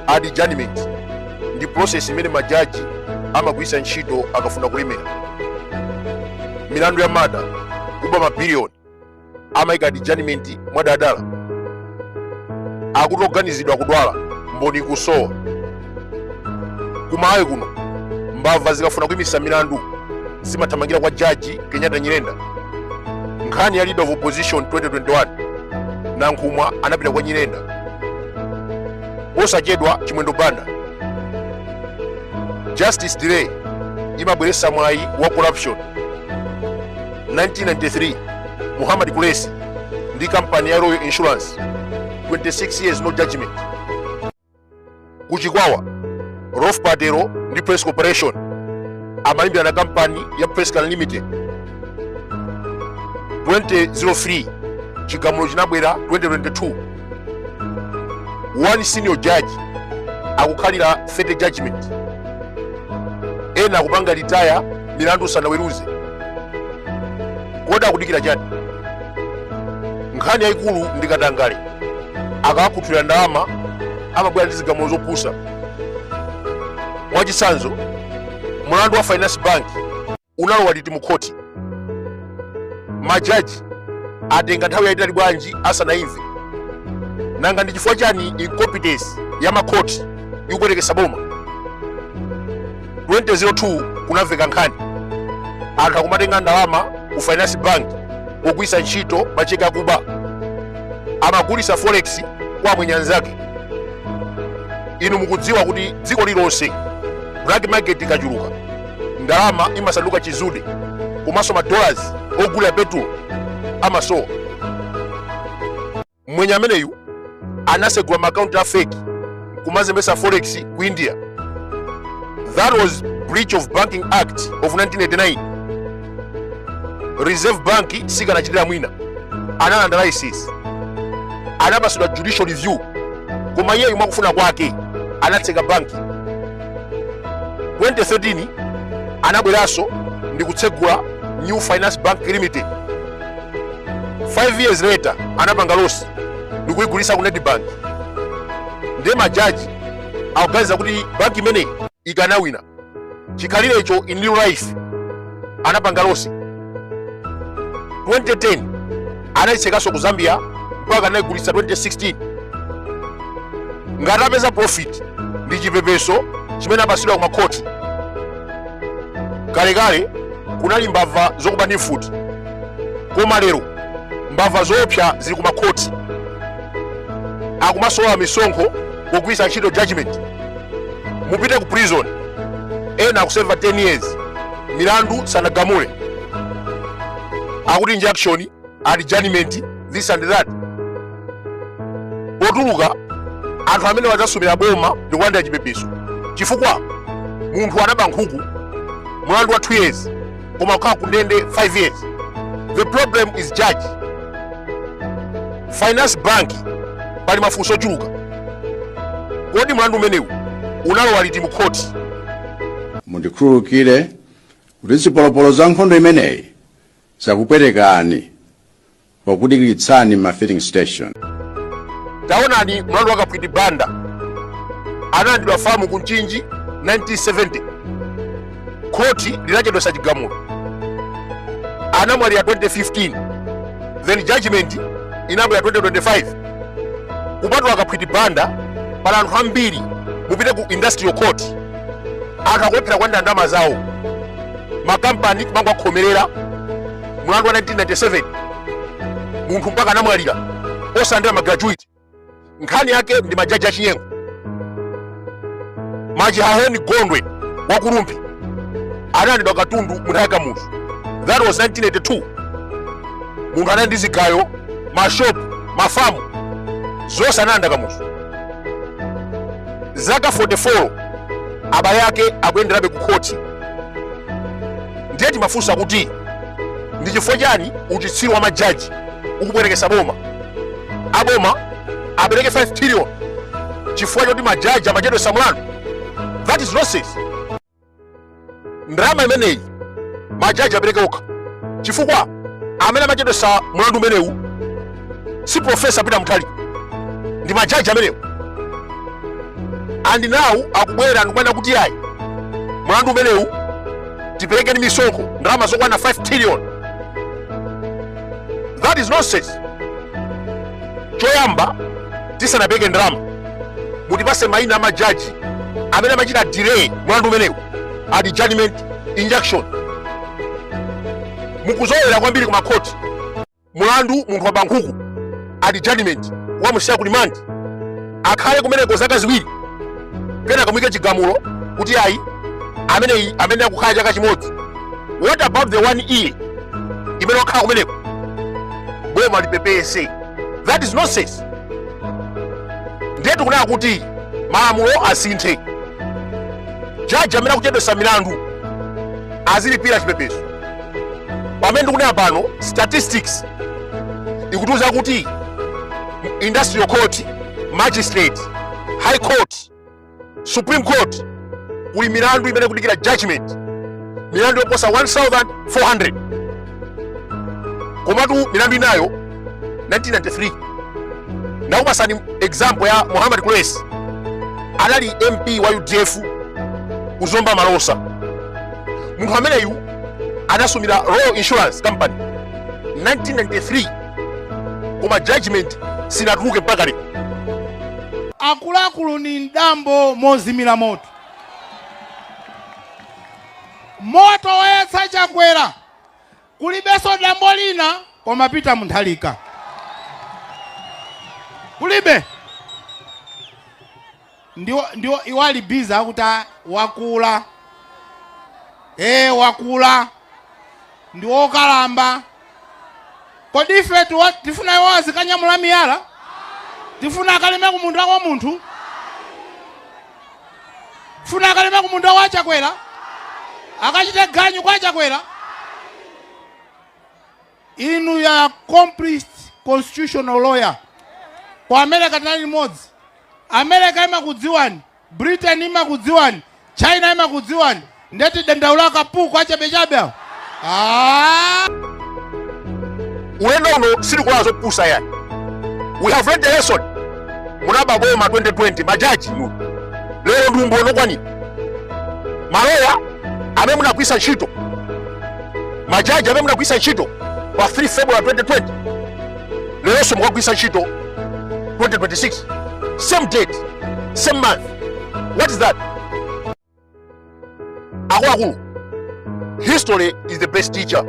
Adjournment ndi process imene majaji amagwiritsa ntchito akafuna kulemera. Milandu ya murder, kuba mabiliyoni, amayika adjournment mwadadala. Akuti oganizidwa kudwala, mboni ikusowa. Kumalawi kuno mbava zikafuna kuyimitsa milandu zimathamangira kwa Jaji Kenyatta Nyirenda. Nkhani ya leader of opposition 2021, Nankhumwa anapita kwa Nyirenda. Posachedwa Chimwendo Banda. Justice delay imabweretsa mwayi wa corruption. 1993, Muhammad Kulesi ndi kampani ya Royal Insurance, 26 years no judgment. Kuchikwawa, Rolf Patero ndi Press Corporation amalimbirana kampani ya Presscan Limited. 2003, chigamulo chinabwera 2022. One senior judge akukhalira 30 judgment, ena akupanga retire milandu sanaweruze. Kodi akudikira chani? Nkhani yayikulu ndi katangale. Akawakhuthulira ndalama amabwera ndi zigamulo zopusa. Mwachitsanzo, mlandu wa Finance Bank unalowa liti mu khoti? Majaji atenga nthawi yayitali bwanji asanaimve? Nanga ndi chifukwa chani incompetence ya makhoti ikupwetekesa boma? 2002 kunamveka nkhani anthu akumatenga ndalama ku Finance Bank pogwiritsa ntchito macheke akuba, amagulitsa forex kwa amwenye anzake. Inu mukudziwa kuti dziko lilonse black market ikachuluka ndalama imasanduka chizude, komanso ma dollars ogulira petulo amasowa. Mwenye ameneyu anasegula maakaunti a fake kumazembesa forex ku India. That was breach of Banking Act of 1989. Reserve Bank sikanachitira mwina, analanda license, anapasidwa judicial review, koma iyeyu mwakufuna kwake anatseka banki. 2013 anabweranso ndi kutsegula New Finance Bank Limited. 5 years later anapanga loss ndikuyigulitsa ku Nedbank. Ndiye majaji akuganiza kuti banki imeneyi ikanawina. Chikhalirecho in real life anapanga loss. 2010 anayitsekanso ku Zambia mpaka anayigulitsa 2016. Ngati apeza profit ndi chipepeso chimene apasidwa ku makhoti. Kalekale kunali mbava zokuba ndi mfuti, koma lero mbava zoopsa zili ku makhoti, akumasowa misonkho pogwiritsa ntchito judgment. Mupite ku prison, ena akuseva 10 years milandu sanagamule, akuti injunction, adjournment, this and that. Potuluka anthu amene wadzasumira boma ndi kulandira chipepeso, chifukwa munthu anaba nkhuku, mlandu wa 2 years, koma kukhala ku ndende 5 years. The problem is judge. Finance Bank, pali mafunso ochuluka. Kodi mlandu umenewu unalowa liti mu khoti? Mundikhululukire kuti zipolopolo za nkhondo imeneyi zakupwetekani pokudikiritsani ma filling station. Taonani mlandu wa Kaphwiti Banda, analandidwa famu ku Mchinji 1970, khoti linachedwesa chigamulo, anamwalira 2015, then judgment inabwera 2025. Kupatula Kaphwiti Banda, pali anthu ambiri. Mupite ku Industrial Court, anthu akulephera kulandira ndalama zawo, makampani kumangowakhomerera. Mlandu wa 1997, munthu mpaka anamwalira osalandira ma gratuity. Nkhani yake ndi majaji achinyengo. Machihaheni Gondwe wa ku Rumphi analandidwa katundu mu nthawi ya Kamuzu. That was 1982. Munthu anali ndi zigayo, mashopu, mafamu, zonse analanda Kamuzu. Zaka 44 abale ake akuyenderabe ku khoti. Ndiye timafunsa kuti ndi chifukwa chani uchitsiru wa majaji ukupwetekesa boma? Aboma apereke 5 trillion chifukwa choti majaji amachedwesa mlandu? That is nonsense. Ndalama imeneyi majaji apereke okha, chifukwa amene amachedwesa mlandu umenewu si Profesa Peter Mutharika, ndi majaji amenewo. And now akubwera ndikumanena kuti ayi, mlandu umenewu tiperekeni misonkho, ndalama zokwana 5 trillion. That is nonsense. Choyamba, tisanapereke ndalama, mutipase mayina a majaji amene amachita delay mlandu umenewu, adjournment, injunction. Mukuzolowera kwambiri ku makhoti. Mulandu munthu waba nkhuku, adjournment, wamusiya ku remand, akhale kumeneko zaka 2, kenaka muike chigamulo kuti ayi, amene amene akukhala chaka chimodzi. What about the one year imene wakhala kumeneko? Boma lipepese. That is nonsense. Ndiye tikunena kuti malamulo asinthe. Jaji amene akuchedwesa milandu azilipira chipepeso. Pamene ndikunena pano, statistics ikutiuza kuti industrial court, magistrate, high court, supreme court kuli milandu imene ikudikira judgment, milandu yoposa 1400. Komatu milandu inayo 1993. Ndakupasani example ya Muhammad Kules, anali MP wa UDF ku Zomba Malosa. Munthu ameneyu anasumira Royal Insurance Company 1993, koma judgment sinatuluke mpaka lero. Akuluakulu, ni mdambo mozimira moto, moto woyatsa Chakwera. Kulibenso dambo lina koma Peter Mutharika, kulibe. Ndiwo iwali busy akuti, "Ah, wakula, wakula, ndi wokalamba." Kodi ife tifuna iwo azikanyamula miyala? Tifuna akalime kumunda kwa munthu? Funa akalime kumunda wa Chakwera, akachite ganyu kwa Chakwera? Inu ya accomplished constitutional lawyer, ku America tinali limodzi. America imakudziwani, Britain imakudziwani, China imakudziwani. Ndeti dandaula kapuku achabechabe awo. Ah! Ulendo uno sitikula zopusa yani. We have learned a lesson. Munaba boma 2020, majaji inu. Lero ndi umboni okwanira. Maloya amene munagwisa ntchito, majaji amene munagwisa ntchito pa 3 February 2020, leronso mukagwisa ntchito 2026, same date, same month. What is that? Akuluakulu, history is the best teacher.